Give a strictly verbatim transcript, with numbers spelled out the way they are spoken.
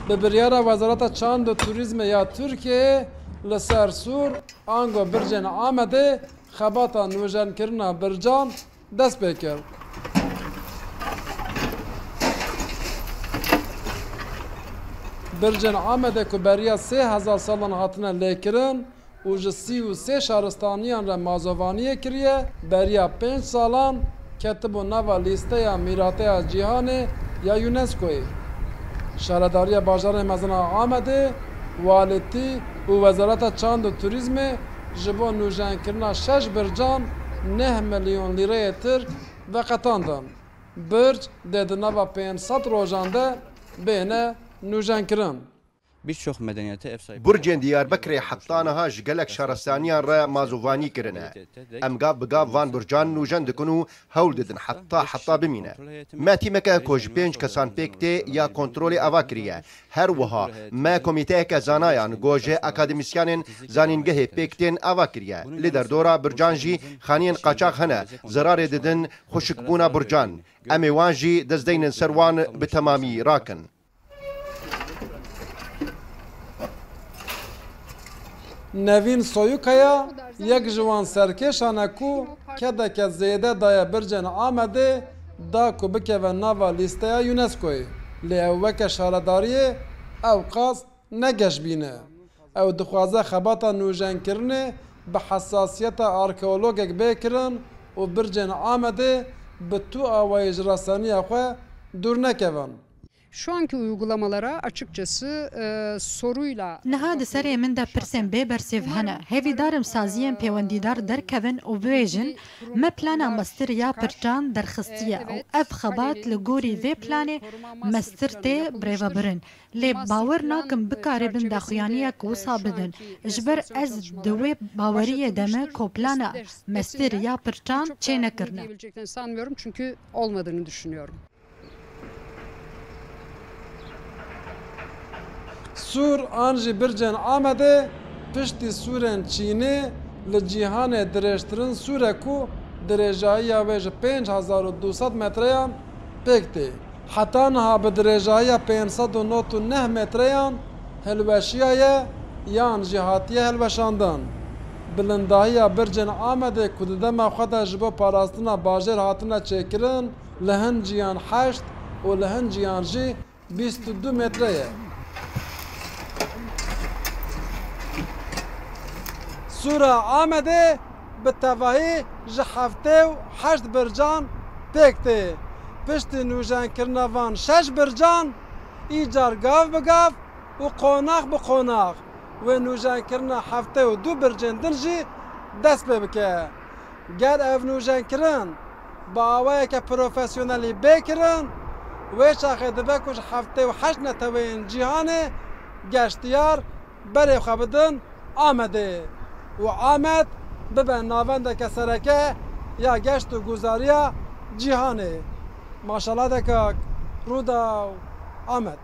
Bi biryara Wezareta Çand û Turîzmê ya Tirkiyeyê li ser Sûr ango bircên Amedê xebata nûjenkirina bircan dest pê kir. Bircên Amedê ku beriya sê hezar salan hatine lêkirin, û ji sî û sê şaristaniyan re mazovaniyê kiriye, beriya pênc salan ketibû nava lîsteya mîrateya cîhanê ya UNESCOyê. Şaredariya Bajarê Mezin a Amedê, Walîtî û Wezareta Çand û Turîzmê ji bo nûjenkirina şeş bircan neh milyon lîreyê Tirk veqetandin. Birc dê di nava pênc sed rojan de bêne nûjenkirin. Birçok medeniyete ev sahipliği Burcên Diyarbekirê heta niha ji gelek şaristaniyan re mazûvanî kirine. Em gav bi gav van burcan nûjen dikin û hewl didin heta heta bimîne. Me tîmeke ku ji pênc kesan pêk tê ya kontrolê ava kiriye. Her wiha me komîteyeke zanayan ku ji akademîsyanên zanîngehê pêk tên ava kiriye. Li derdora burcan jî xaniyên qaçax hene, zirarê didin xuşikbûna burcan. Em ê wan jî dest deynin ser wan bi temamî rakin. Nevîn Soyukaya yek ji wan serkêşan e ku kedeke zêde daye bircên Amedê da ku bikeve nava lîsteya UNESCOyê. Lê ew weke şaredariyê ewqas ne geşbîn e. Ew dixwaze xebata nûjenkirinê bi hesasiyeta arkeologek bê kirin û bircên Amedê bi tu awayî ji rasteniya xwe dûr nekevin. Şu anki uygulamalara açıkçası, e, soruyla Niha di serê min de pirsên bê bersêv hene. Hêvîdar im saziyên pêwendîdar derkevin û bibêjin, me plana mestir ya pirçan derxistiye û ev xebat li gorî vê planê mestir tê birêvebirin. Lê bawer nakim bikaribin daxuyaniyek wisa bidin. Ji ber ez di wê baweriyê de me ku plana mestir ya pirçan çênekirine. Diyebileceklerini sanmıyorum çünkü olmadığını düşünüyorum. Sûr an jî bircên Amedê piştî sûrên çînê li cîhanê dirêjtirin sûr e ku dirêjayiya wê ji pênc hezar û du sed metreyan pêk tê. Heta niha bi dirêjayiya pênc sed û nod û neh metreyan hilweşiyaye yan jî hatiye hilweşandin. Bilindahiya bircên Amedê ku di dema xwe de ji bo parastina bajêr hatine çêkirin, li hin ciyan heşt û li hin ciyan jî bîst û du metre ye. Sûra Amedê bi tevahî ji heftê û heşt bircan pêk tê. Piştî nûjenkirina van şeş bircan, îcar gav bi gav û qonax bi qonax wê nûjenkirina heftê û du bircên din jî dest pê bike. Ger ev nûjenkirin bi awayeke profesyonelî bê kirin, wê çaxê dibe ku ji heftê û heşt neteweyên cîhanê geştiyar berê xwe bidin Amedê û Amed bibe navendeke sereke ya geşt û guzariya cîhanê. Maşala dekak, Rûdaw, Amed.